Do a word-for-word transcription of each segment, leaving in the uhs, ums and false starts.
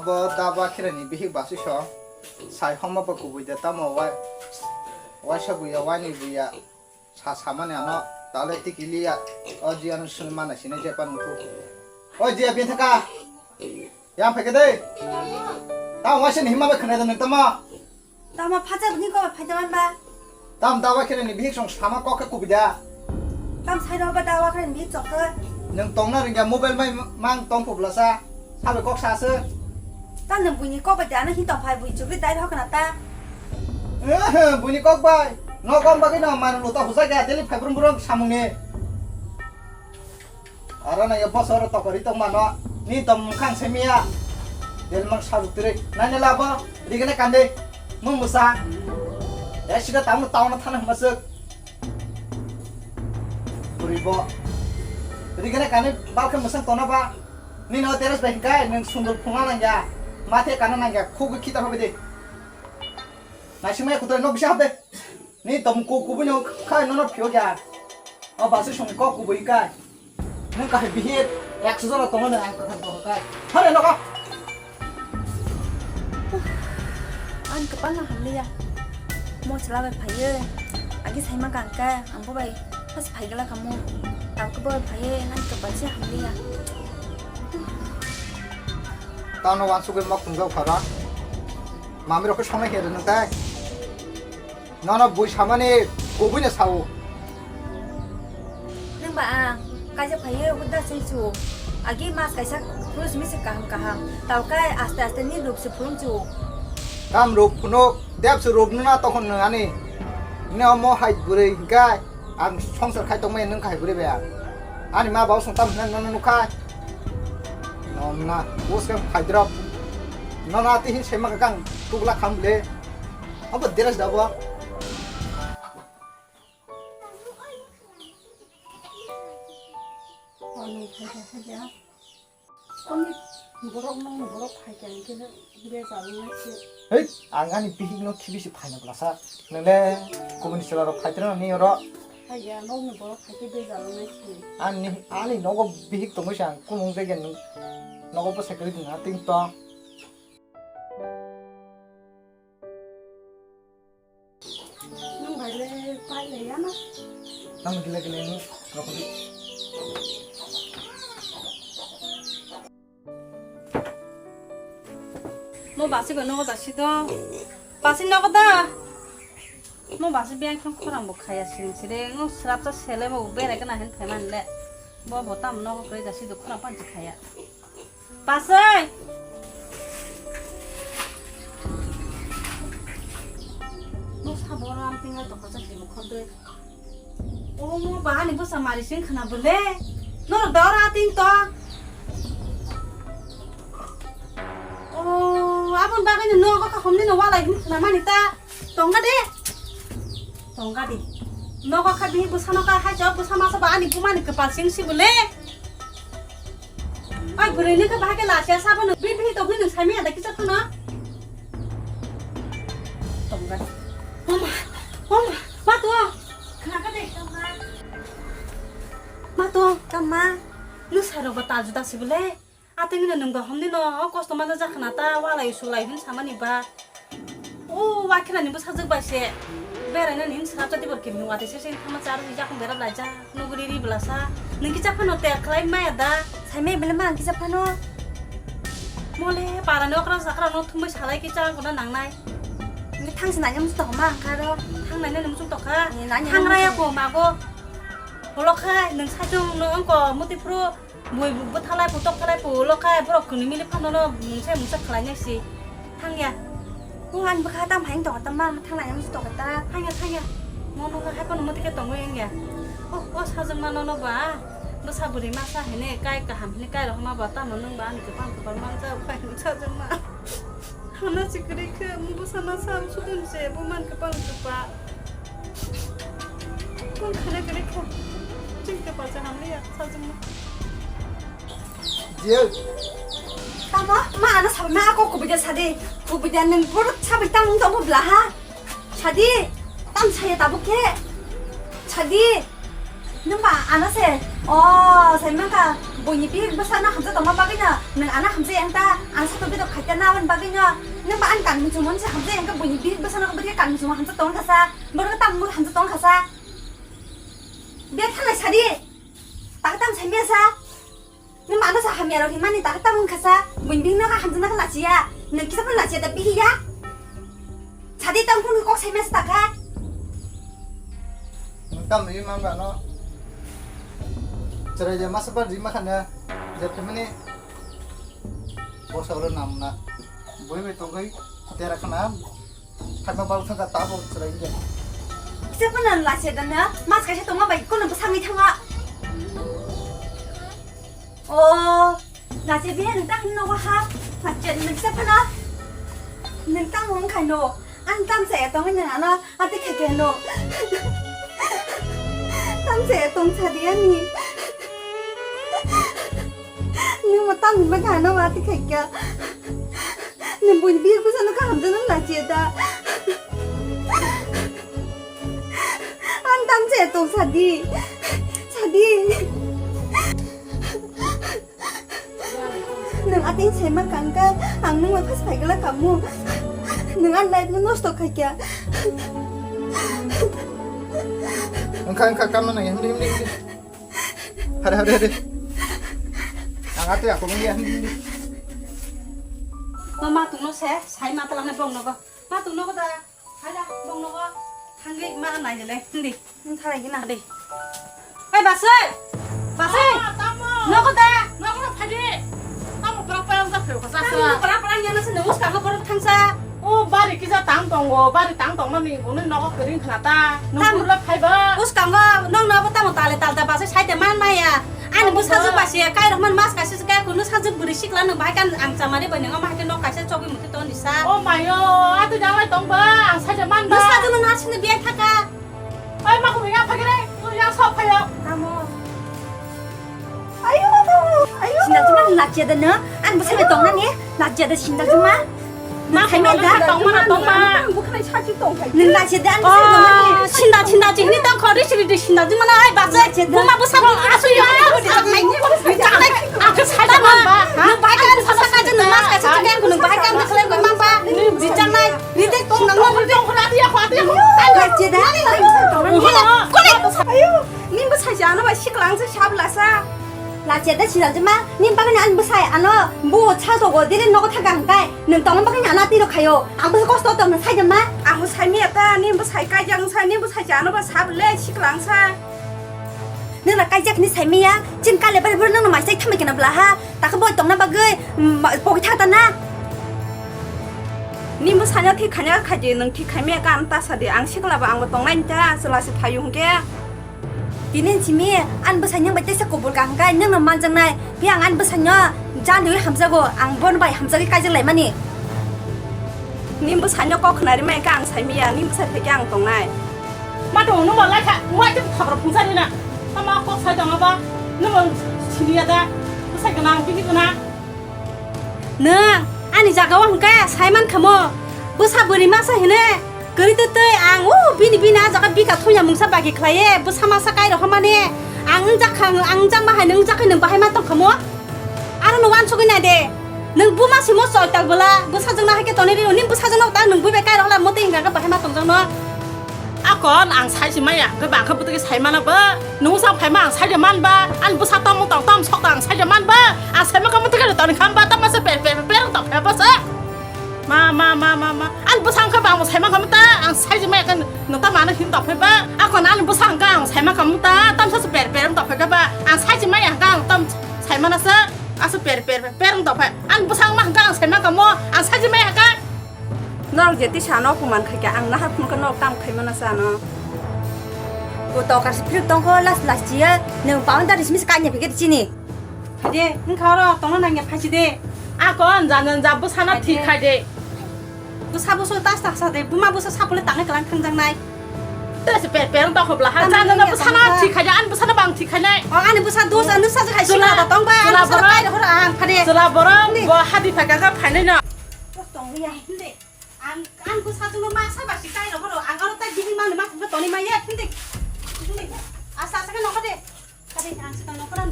Bo daba khirani bihik basui so. Sai homa bo kubui de tamo wai. Waisa buya, waini buya. Sa samani ano tale tikiliya. O jiya no suni mana sini je pan mutu. O jiya bin thaka. Yang phai kede. Ta waisa ni hima ba khna da nang tamo. Tamo phacha bini ko phai da man ba. Tam dawa khirani bihik song sama kok khe kubida. Tam sai rok ba dawa khirani bihik chok khe. Nang tongna ringya mobile mai mang tong phublasa. Sabe kok sa se. Tam nang buini kok ba jana hin tong phai bui chukri dai rok na ta. Eh, buini kok bai. No kom bagwi no man luta husa kya deli phai brum brum samung ni. Aro na yo bosor tokori tong mano. Ni tom khang semia. Del mang sabuk tiri. Nai ne labo. Rigene kande. Mung musa. Ya sida tamu tauna thana masuk. Buri bo. Rigene kande balkan musang tona ba. Ni no teres bai kai nang sundul phunga nang ya. Mathe kana nang ya. Khugu kita hobe de. Naisingmaya kutai nok bisa habde. Ni tom ku kubui no khai nono phio ya. O basu song kok kubui kai. Nang kahai bihir ekso jora tongo nang ang kahai tongo kai. Hare nogo. Ang kapal na hamliya. Mo chwla bai phaiye. Agi saima kangka ang bo bai pas phaigala kamo. Tang ko bai phaiye nang kapal se hamliya. Tano wansugwi mok twngjak phara. Mami rok khe songnai khe rwnang tai. Nono bui samani kubui no sao. Nang ba ang kaisa phaiye huda sui su. Agi mas kaisa phuru simi se kaham kaham. Tao kai aste aste ni rup se phurung su. Tam rup phunuk dep se rup nuna tokhon nung ani. Ni omo hai bwrwi hingkai. Ang songsar khai tongmani nwng kahai bwrwi bai ang. Ani ma baba song tam hinai nono nukha. Nomna, bus khe phaidrop. Nono ati hin sema kang tubla kham le. Abo dress da bo. Ani phaida phaida. Ani borok nang borok phaikha hwnkhe bejal wngnai se. Hei, ang ani bihik no khibi se phaina bwlasa. Nang le kubuni chwla rok phaitrano ni oro. Phaiya nokni borok phaikhe bejal wngnai se. Ani, ani nogo bihik tongwi se ang kumung jagya nwng nogo bwsai kwrwi nwng ha ting tong. Nwng bai le pai le ya na? Tamo gile gile nwng rokodi. Mo basi go nogo da si do. Basi nogo da. Mo basi biyang thang khorang bo khaya sini sire. Ngo srap ta sele mo berai kana hen phai man le. Bo bo tam nogo kre da si do khorang pan si khaya. Pasai! Mo sabo ram tinga toko chakri mo khodoi. O mo bahani bwsa mari sing khna bole. Nor dora ting to. O abon bagani no ko ka homni no wala hin khna mani ta. Tongga de. Tongga de. Nogo kha bihi bwsano ka hai jawab bwsa masa ba ani bumani kwpal sing si bole. Ai bwrwi ni kha bahai khe lasia sabo no bihi to bini sami ada kisa khano. Tongga. Mama, mama, ma to. Khna ka de. Ma to, tama. Nu saro ba ta juda si bole. Atwngno nwng ba homni no o kosto mano jakhna ta walai sulai hin samani ba. O wakhirani bwsajwk bai se berainani hin srapjak dibor kini watwi se se thangma charo hwnwi jakong berap laijak nuguri ri bwlasa. Nwng kisa phano tel khlai maya da? Saimai bele ma ang kisa phano. Mole parani okra sakra no thumbai salai kisa ang kono nangnai. Nge thangsi nanya musu tokma ang kharo. Thang nanya musu tokha. Nanya musu. Thang raya ko mago. Holo khai nwng sajwng no angko muti phuru. Bui bwthalai pu tokthalai pu ulo khai borok kwnwi mili phano no mungsa mungsa khlai nai si. Thangya. O ani bwkha tam hai tong tam ma thang nai musu tong ta. Thangya, thangya. Mo no hai phano muti khe tongwi wngya. O, o sajwk ma no no ba. Bwsa bwrwi masa hene kai kaham hene kai rok ma ba tamo nwng ba ani kwpang kwpang mangsa khai sajwk ma. Hana si kwrwi khe bwsa masa sudun se bo man kwpang kwpa. Kung khana kwrwi kha. Chwng kwpal se hamliya sajwk ma. Jil. Tamo, ma ano sabai ma ako kubui de sadi. Kubui de nung puro sabai tang nung tamo bla ha. Sadi, tam saya tabuk khe. Sadi. Nwng ba ano se, o, sai mangka, buini bihik bwsano hamjak tongma bagwino, nwng ano hamjak yang ta, ano sato bedok khaikha na aboni bagwino, nwng ba ani kanmung chumani se hamjak yang kha buini bihik bwsano bwrwi kanmung chumo hamjak tong kha sa, borok tamo hamjak tong kha sa. Bia thanai sadi, tak tam sai mia sa. Nwng mano sa hamya rok hinmani tak tam wngkha sa, buini bihik no kha hamjakna kha lachiya, nwng kisa phano lachiya da bihiya. Sadi tang phone kok sai mesa takha. Nwng tam ri man ba no. Chwrai je masa ba ri ma khana. Je phimani bosa oro nam na. Boi bai tongoi tera khana. Phakma bal thangkha tabo chwrai je. Kisa phano lachiya da na. Mas kaisa tongma bai kono bwsangwi thangma. O, lachiya biya nwng tang nogo ha. Lachiya nwng kisa phano. Nwng tang wng khai no. Ang tam se tong nwng ano ati khai ke no. Tam se tong sa di ani. Nwng mo tam ni bagano ati khai ke. Nwng buini bihik bwsano kaham jano lachiya da. Ang tam se tong sadi. Sadi. Nwng ating sema kangka, ang nwng phas phaigala kamu. Nwng ang life no nosto khaikya. Wngkha, wngkha, kamna nang, hindi, hindi, hindi. Hare, hare, hare. Ang ate ako hindi, hindi, hindi. No ma tungno se, sai ma talang na bong nogo. Ma tungno ko da. Haida, bong nogo thangwi ma naijale, hindi. Nung thalai gina. Hindi. Oi, Basoi! Basoi! Ah, tamo! Nogo da! Nogo da, phaidi! Tamo prak prak wngkha phai kha. Tamo prak prak yana se nung uska go borok thangsa. O, bari kisa tang tongo, bari tang tongmani, unui nogo kwrwng khna ta. Nung tam-, burla phaiba. Uskango nokno abo tamo tale talta Basoi saite man maya. Ani bwsajwk bai se kairokmani mas kaisa se kaya kunu sajwk bwrwi sikla nwng bahai kan ang chamari bai nwng omo hai khe nok kaisa chogwi muti tongni sa. O mayo, atwi janglai tong ba, ang saja man ba. Bwsajwk no narsini biyai thaka. Oi, ma kunu yang phagire, tu yang sok phayo. Tamo. Ayo, ayo. Sinda juma lachiya da no, ani bwsai bai tong nani, lachiya da sinda juma. Ma khaimya da? Tongma na tongma. Bwkhwnai sachi tongkhai. Nwng lachiya da, ani bwsai bai tong nani. Oh, sinda, sinda, chini tong khori siri di sinda, di mana ai basa. Lachiya da. Buma bwsa buma asu ya. Janai, janai, aku sai da man ba. Nwng bahai kan sa sa ka nwng mas ka sa ka nwng bahai kan khlai man ba. Di janai, di de tong nang mo. Lachiya da. Kole. Ayo, ning bwsai jano bai siklang sa sab lasa. Lachiya da sinda juma, ning bagani ani bwsai ano bu cha to go dire nogo thaga hwnkhe. Nwng tongma bagwi nana tiro khayo. Ang bwsa kosto tong nwng saida ma? Ang bo saimaya ta, ni bwsai kaijak wngsa, ni bwsai chano ba sab le siklang sa. Nwng na kaijak ni saimaya, chin kale bari bari nwng na mai sai thamai kena bla ha. Takha boi tongna bagwi, mm, ma-, pogwi thang ta na. Ni bwsai no thik khaina khaidi, nwng thik khaimaya ka ang ta sadi, ang sikla ba ang bo tongnai ta, chwla se phayu hwnkhe. Tini simi ani bwsai nwng bai teisa kubul ka hwnkhe nwng no manjaknai. Phiya ang ani bwsai no jan dui hamjago, ang bono bai hamjagwi kaijak laimani. Ni bwsai no kok khna rimai khe ang saimaya, ni bwsai phai khe ang tongnai. Ma to nwng ba lai kha, nwng lai khe khapra phungsa rina. Tamo kok sai tongma ba, nwng siniya da, bwsai gwnang, bini gwnang. Nwng ani jaga o hwnkhe sai man khamo, bwsa bwrwi masa hine kwrwi twi twi ang o bini bini a jaga bika thumya mungsa bagi khlaiye, bwsa masa kai rw hwnmani ang wngjak kha, ang wngjak ma hai nwng wngjak khe nwng bahai ma tong khamo? Aro no uansugwi nai de, nwng buma simo choi tal bwla, bwsajwk no hai khe tonwi rw, nini bwsajwk no ta nwng bui bai kai rw hwla, mote hinga khe bahai ma tongjak no. Akon ang sai se maya, hwnkhe ba ang khe bwtwi sai mana ba? Nung sa phai ma ang sai de man ba? Ani bwsa tamo tong tam sok ta ang sai de man ba? Ang sai ma kamo tike toni kham ba, tamo se per per per tong khe ba se. Ma, ma, ma, ma, ma. Ani bwsa ang khe ba ang sai ma kamo ta, ang sai se maya khe nung ta mano hin tong phai ba? Akon ani bwsa ang khe ang sai ma kamo ta, tam sa se per per tong phai khe ba? Ang sai se maya khe ang tam sai mana se, asa per per per tong phai. Ani bwsa ang ma khe ang sai ma kamo, ang sai se maya khe. Norok je tisa ano opuman khaikha, ang nahar phunukha norok tamo khaimano sa ano. Bo tokar se phirok tongkho, las las chiya, nwng pawan dari simi se kanya phikhe chini. Phai de, wngkha oro tongna nangya phaisi de. Akon janja ja bwsano thik khai de. Bwsa bwsa tas tas sa de, buma bwsa sapule tangai kalang thangjaknai. Tese per per tongkho bla ha, janja ja bwsano thik khai de, ani bwsano bang thik khai nai. O ani bwsa dos, ani bwsa je khai sila da tong ba, ani bwsa kai da hora ang phade. Chwla borok bo hadi phaka kha phainai no. Tong ya hinde. Ang, ang bwsajwkno ma sa ba si kai rw horo, ang aro tai bini mangni ma khe toni ma ya, hindi, hindi. Asa asa khe nokha de. Kari ang se tong nokha ran.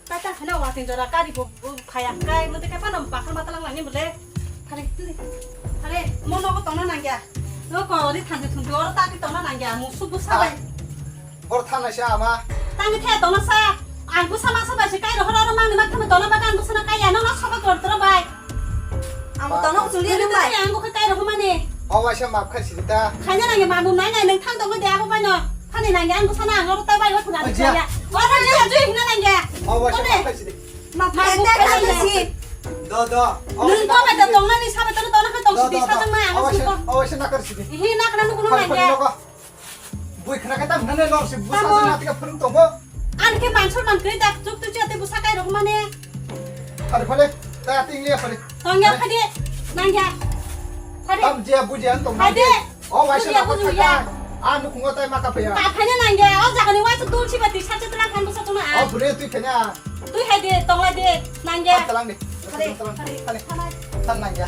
Kai ta khana wa tin jora kari bo bo phaya kai mo te kai pano bakhar mata lang nani bole. Kari tuli. Kari mo nogo tongna nangya. No ko ri thanti thunti oro ta ki tongna nangya. Mo su bu sabai. Bor thana se ama. Tang the tongna sa. Ang bu sama sabai se kai ro horo ro mangni ma thame tongna bagan bu sana kai ya no no saba kor tro bai. Ang bo tono chuli nung bai. Ang bo kai rok mani. O waisa map khai sidi ta. Khaina nangya mamu nai nai nung thang tongo de abo bai no. Thani nangya ang bo sana ang oro tai bai o thuna. Oi, jiya. Oro jiya jui hina nangya. O waisa map khai sidi. Map khai ta khai si. Do do. Nung ko bai ta tongna ni sabai tongna tongna khai tong sidi sa tongma ang sidi ko. O waisa nakar sidi. Hi nakna nung nangya. Bui khna khe tam nane lor si busa. Tamo. Sa na tika phurung tongo. An khe man sor man kri dak tuk tuk chate busa kai rok mane. Phari phale, ta ting le phari. Tong ya phade, nang ya. Phade. Tam je buji an tong. Phade. O waisa na buji ya. An nukhungo tai maka paya. Ta phane nang ya. O jaga ni waisa dul si bati sa chatra khan busa tuma. O bure tui phane. Tui hai de, tong lai de, nang ya. Talang de. Phade, phade. Phade. Tan nang ya.